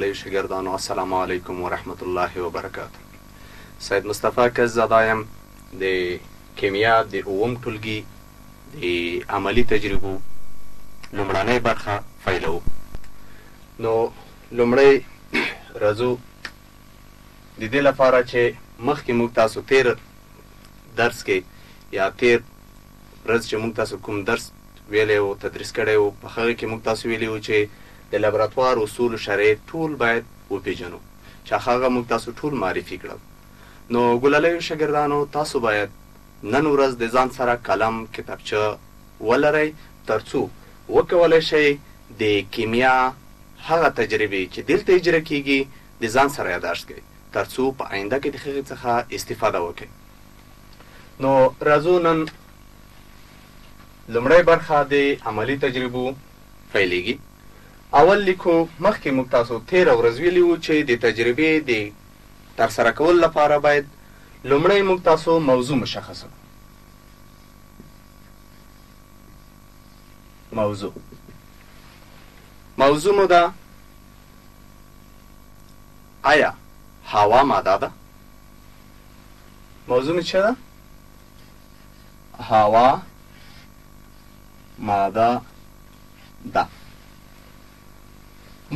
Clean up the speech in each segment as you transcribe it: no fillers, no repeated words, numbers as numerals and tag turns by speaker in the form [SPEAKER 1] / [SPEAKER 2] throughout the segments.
[SPEAKER 1] علیه شاګردانو، السلام علیکم ورحمت الله وبرکاته. سید مصطفی کززاده یم، د کیمیا د اووم ټولګي د عملي تجربو لومړنۍ برخه پیلوو. نو لومړی راځو، د دې لپاره چې مخکې موږ تاسو تیر درس کې یا تیر ورځ چې موږ تاسو کوم درس ویلی و، تدریس کړی و، په هغه کې موږ تاسو ویلي وو چې د لابراتوار اصول شرایط ټول باید وپیژنو، چې هغه موږ تاسو ټول معرفي کړل. نو ګلالیو شاګردانو، تاسو باید نن ورځ د ځان سره قلم، کتابچه ولرئ، ترڅو وکولی شئ د کیمیا هغه تجربې چې دلته اجرا کیږي د ځان سره یاداشت کړئ، ترڅو په آینده کې د هغې څخه استفاده وکړئ. نو راځو، نن لومړی برخه د عملي تجربو پیلیږي. اول لیکو، مخکې موږ تاسو تېره ورځ ویلي وو چې د تجربې د ترسره کولو لپاره باید لومړی موږ تاسو موضوع مشخصه کړو. موضوع مو ده، آیا هوا ماده ده؟ موضوع مو څه ده؟ هوا ماده ده.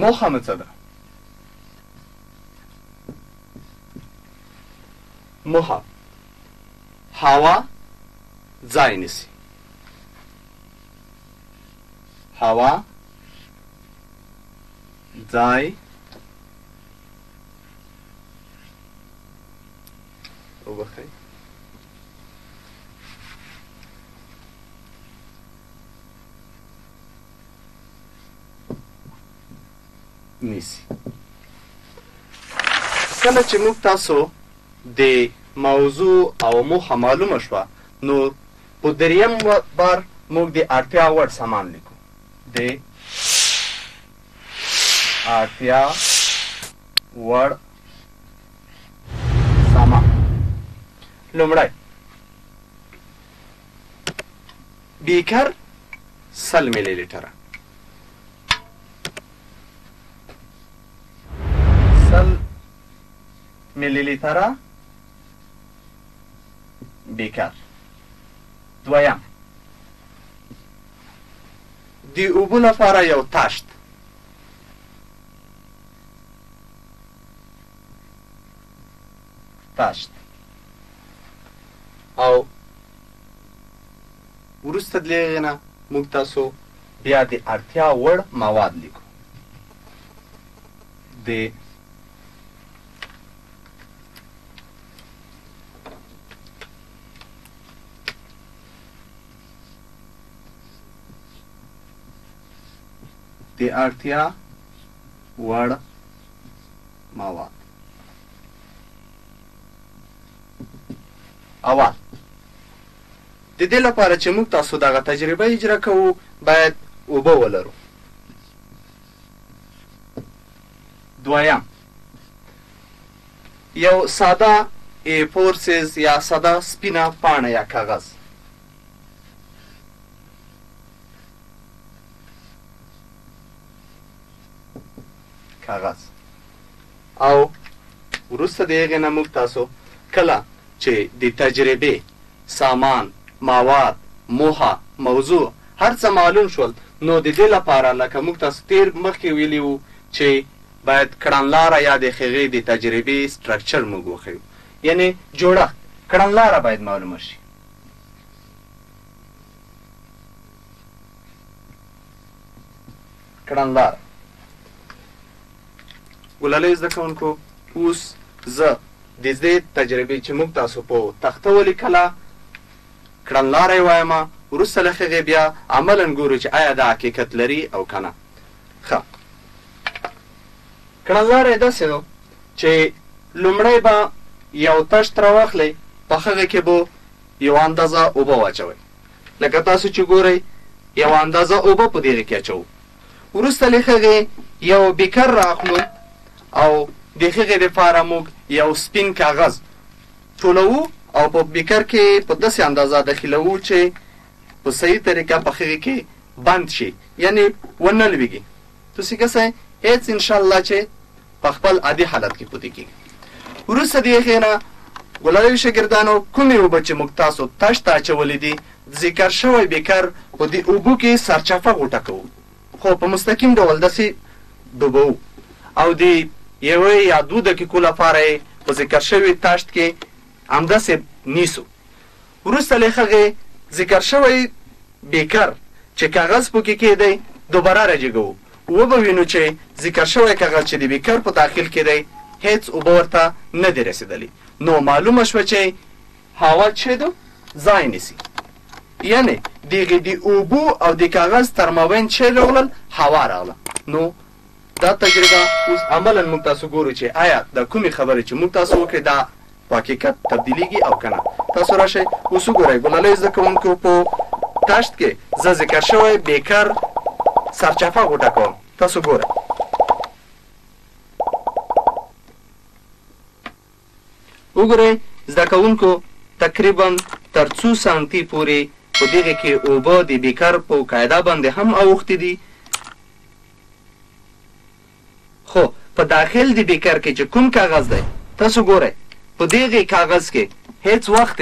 [SPEAKER 1] موخه مو څه ده؟ موخه، هوا ځای نیسي. هوا ځای وبخښئ، نیسي. کله چې موږ تاسو د موضوع او موخه معلومه شوه، نو په دریم بار موږ د اړتیا وړ سامان لیکو. د اړتیا وړ سامان، لومړی بیکر 100 ملي لیټره، 100 ملي لیټره بیکر. دویم، د اوبو لپاره یو تشت، تشت. او وروسته د هغې نه موږ تاسو بیا د اړتیا وړ مواد لیکو. د اړتیا وړ مواد، اول د دې لپاره چې موږ تاسو دغه تجربه اجرا کوو باید اوبه ولرو. دویم، یو ساده A4 سایز یا ساده سپینه پاڼه یا کاغذ. کاغذ. او وروسته د هغې نه موږ تاسو کله چې د تجربې سامان، مواد، موخه، موضوع هر څه معلوم شول، نو د دې لپاره لکه موږ تاسو تیر مخکې ویلي وو چې باید کړنلاره یا د هغې د تجربې structure موږ وښیو، یعنې جوړښت، کړنلاره باید معلومه شي. کړنلاره. ګلالیو زده کوونکو، اوس زه د دې تجربې چې موږ تاسو په تخته ولیکله کړنلاره یې وایم. وروسته له هغې بیا عملا ګورو چې آیا دا حقیقت لري او که نه. ښه، کړنلاره یې داسې ده چې لومړی به یو تشت راواخلئ، په هغه کې به یوه اندازه اوبه واچوئ. لکه تاسو چې ګورئ، یوه اندازه اوبه په دغې کې اچوو. وروسته له هغې یو بیکر رااخلو او د هغې دپاره موږ یو سپین کاغذ ټولوو او په بیکر کې په داسې اندازه داخلوو چې په صحیح طریقه په هغې کې بند شي، یعنې ونه لویږي. تاسې کسئ هېڅ انشاءالله چې په خپل عادي حالت کې پاتې کېږي. وروسته د هغې نه ګلالیو شاګردانو کومې اوبه چې موږ تاسو تش ته اچولې دي، ذکر شوی بیکر په دې اوبو کې سرچپه غوټه کوو، خو په مستقیم ډول داسې ډوبوو او د یوې یا دوو دقیقو لپاره یې په ذکر شوي تشت کې همداسې نیسو. وروسته له هغې ذکر شوی بیکر چې کاغذ پکې کې دی دوباره راجګوو، وبه وینو چې ذکر شوی کاغذ چې د بیکر په داخل کې دی هیڅ اوبه ورته نه دی رسېدلې. نو معلومه شوه چې هوا چې ده ځای نیسي، یعنې دغې د اوبو او د کاغذ تر مابین چې راغلل هوا راغله. نو دا تجربه اوس عملا موږ تاسو ګورو چې آیا دا کومې خبرې چې موږ تاسو وکړې دا په حقیقت تبدیلیږي او که نه. تاسو راشئ اوس وګورئ ګلالیو زده کوونکو، په تشت کې زه ذکر شوی بیکر سرچپه غوټه کوم، تاسو ګورئ. وګورئ زده کوونکو، تقریبا تر څو سانتي پورې په دغې کې اوبه د بیکر په قاعده باندې هم اوښتې دي، خو په داخل د بیکر کې چې کوم کاغذ دی تاسو ګورئ په دغې کاغذ کې هیڅ وخت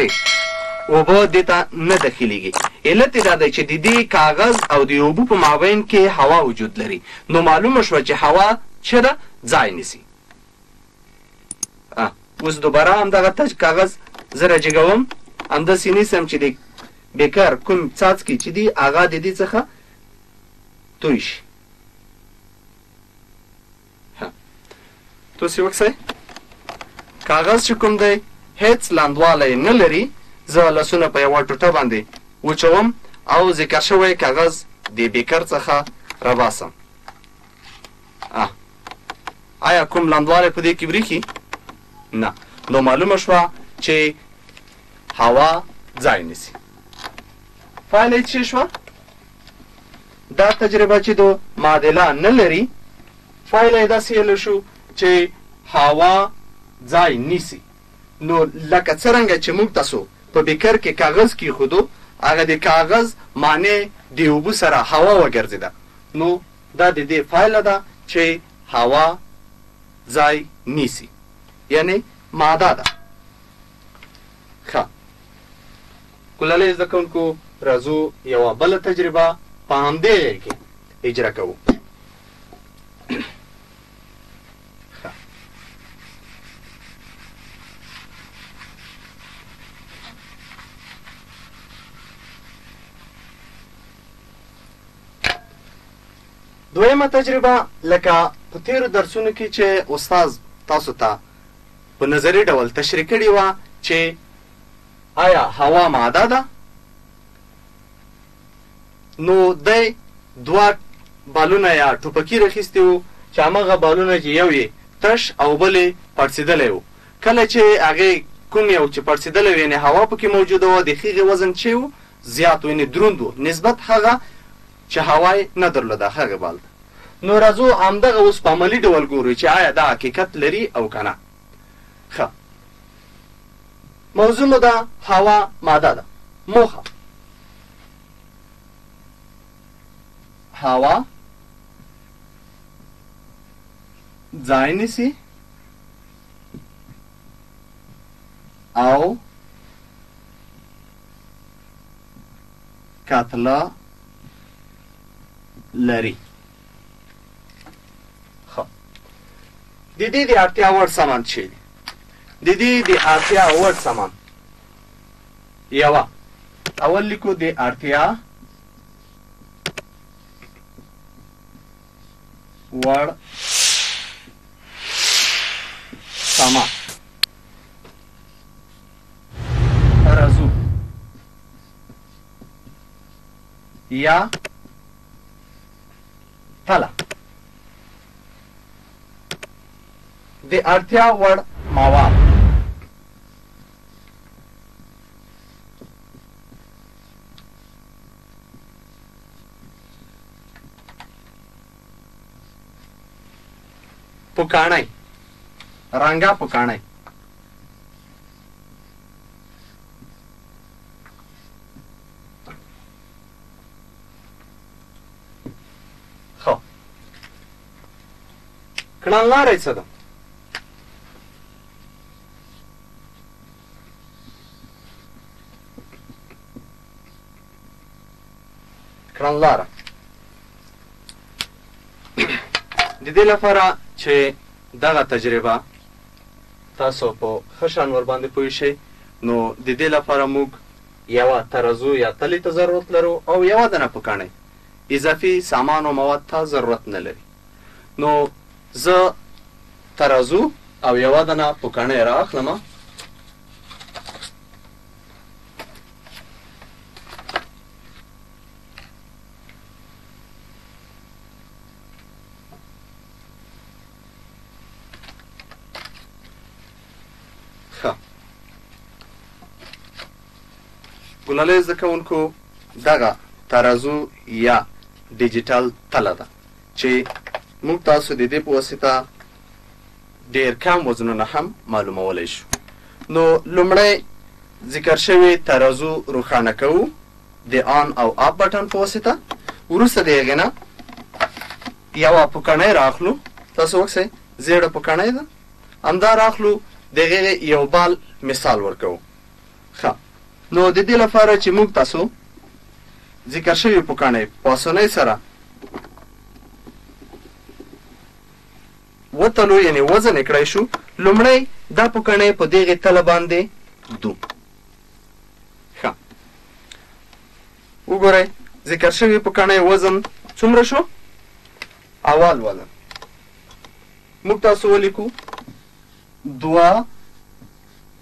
[SPEAKER 1] اوبه دې ته نه داخلېږي. علت یې دا دی چې د دې کاغذ او د اوبو په مابین کې هوا وجود لري، نو معلومه شوه چې هوا چې ده ځای نیسي. اوس دوباره همدغه تش کاغذ زه راجګوم، همداسې نیسم چې د بیکر کوم څاڅکي چې دي هغه د دې څخه توی شي. تاسې وکسئ کاغذ چې کوم دی هیڅ لندوالی نه لري. زه لاسونه په یوه ټوټه باندې وچوم او ذکر شوی کاغذ د بیکر څخه راباسم. آیا کوم لندوالی په دې کې بریښي؟ نه. نو معلومه شوه چې هوا ځای نیسي. پایله یې څه شوه؟ دا تجربه چې د معادله نه لري، پایله یې داسې ویلی شو چې هوا ځای نیسي. نو لکه څرنګه چې موږ تاسو په بیکر کې کاغذ کیښودو، هغه د کاغذ معنی د اوبو سره هوا وګرځېده. نو دا د دې پایله ده چې هوا ځای نیسي، یعنې ماده ده. ښه ګلالیو زده کوونکو، راځو یوه بله تجربه په همدې غېږ کې اجرا کوو. دویمه تجربه لکه په تېرو درسونو کې چې استاد تاسو ته په نظري ډول تشریح کړې وه چې آیا هوا ماده ده، نو دی دوه بالونه یا ټوپکي راخیستي وو چې هماغه بالونه چې یو یې تش او بل یې پړسېدلی و. کله چې هغې کوم یو چې پړسېدلی و، یعنې هوا پکې موجوده وه، د هغې وزن چې و زیات و، یعنې دروند و نسبت هغه چې هوا یې نه درلوده هغې بال ته. نو راځو همدغه اوس په عملي ډول ګورو چې آیا دا حقیقت لري او که نه. ښه، موضوع مو ده هوا ماده ده. موخه هوا ځای نیسي او کتله لري. ښه، د دې د اړتیا وړ سامان څه دی؟ د دې د اړتیا وړ سامان یوه اول لیکو د اړتیا وړ سامان. ترازو یا تله. د اړتیا وړ مواد پوکاڼی، رنګه پوکاڼی، ښه کړنلاره یې څه ده؟ کړنلاره. د دې لپاره چې دغه تجربه تاسو په ښه شان ورباندې پوه شئ، نو د دې لپاره موږ یوه ترازو یا تلې ته ضرورت لرو او یوه دنه پوکاڼۍ. اضافي سامان او مواد ته ضرورت نه لري. نو زه ترازو او یوه دنه پوکاڼۍ را اخلم. ښه ګلالۍ زده کوونکو، دغه ترازو یا ډیجیټل تله ده چې موږ تاسو د دې په واسطه ډیر کم وزنونه هم معلومولی شو. نو لومړی ذکر شوی ترازو روښانه کوو د آن او اپ بټن په واسطه. وروسته د هغې نه یوه پوکڼۍ رااخلو، تاسو وکسئ زیړه پوکڼۍ ده، همدا رااخلو، د هغې یو بال مثال ورکوو. ښه، نو د دې لپاره چې موږ تاسو ذکر شوي پوکڼۍ په اسانۍ سره وتلو یعنې وزن یې کړای شو، لومړی دا پوکڼۍ په دغې تله باندې ږدو. ښه، وګورئ ذکر شوي پوکڼۍ وزن څومره شو؟ اول وزن موږ تاسو ولیکو 2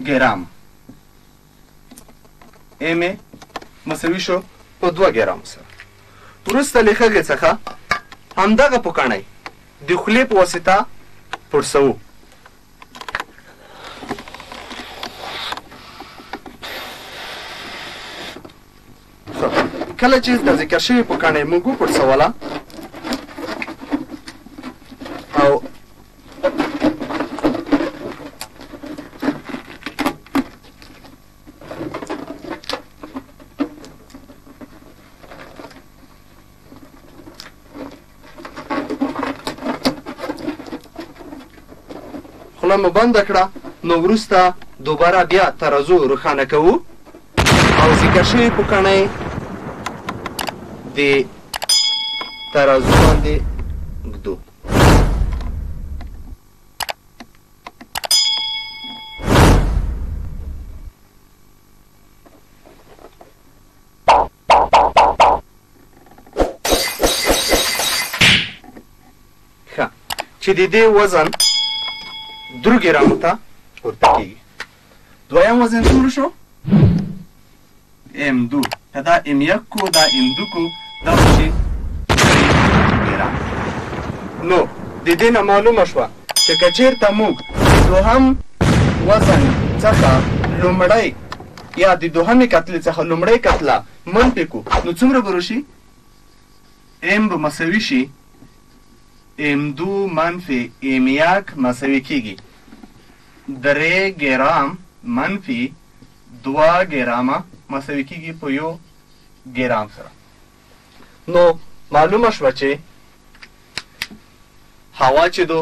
[SPEAKER 1] ګرام، ام مساوي شو په 2 ګرام سره. وروسته له هغې څخه همدغه پوکڼۍ د خولې په واسطه پړسوو. کله چې د ذکر شوي پوکڼۍ موږ وپړسوله او خوله مو بنده کړه، نو وروسته دوباره بیا ترازو روښانه کوو او ذکر شوي پوکڼۍ د ترازو باندې ږدو. ښه، چې د دې وزن 3 ګرامو ته پورته کېږي. دویم وزن څومره شو؟ ام 2. که دا ام 1 کو، دا ام 2 کو، دا به شي 3 ګرام. نو د دې نه معلومه شوه چې که چېرته موږ د دوهم وزن څخه لومړی یا د دوهمې کتلې څخه لومړی کتله منفي کو، نو څومره به راشي؟ ام به مساوي شي ام 2 منفي ام 1 مساوي کېږي 3 ګرام منفي 2 ګرامه مساوي کېږي په 1 ګرام سره. نو معلومه شوه چې هوا چې دو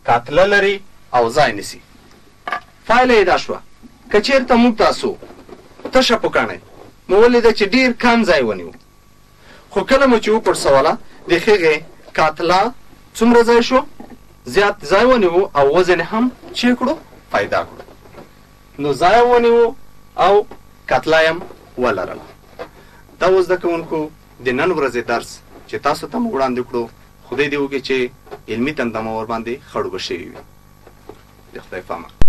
[SPEAKER 1] کتله لري او ځای نیسي. پایله یې دا شوه که چېرته موږ تاسو تشه پوکڼۍ مو ولیده چې ډېر کم ځای ونیو، خو کله مو چې وپړسوله د هغې کتله څومره ځای شو؟ زیات ځای ونیو او وزن هم چې کړو پیدا کړو. نو ځای ونیو او کتله یې هم ولرله. دا و زده کوونکو د نن ورځې درس چې تاسو ته مو وړاندې کړو. خدای دې وکړي چې علمي تنده مو ورباندې خړوبه شوې وي. د خدای په امان.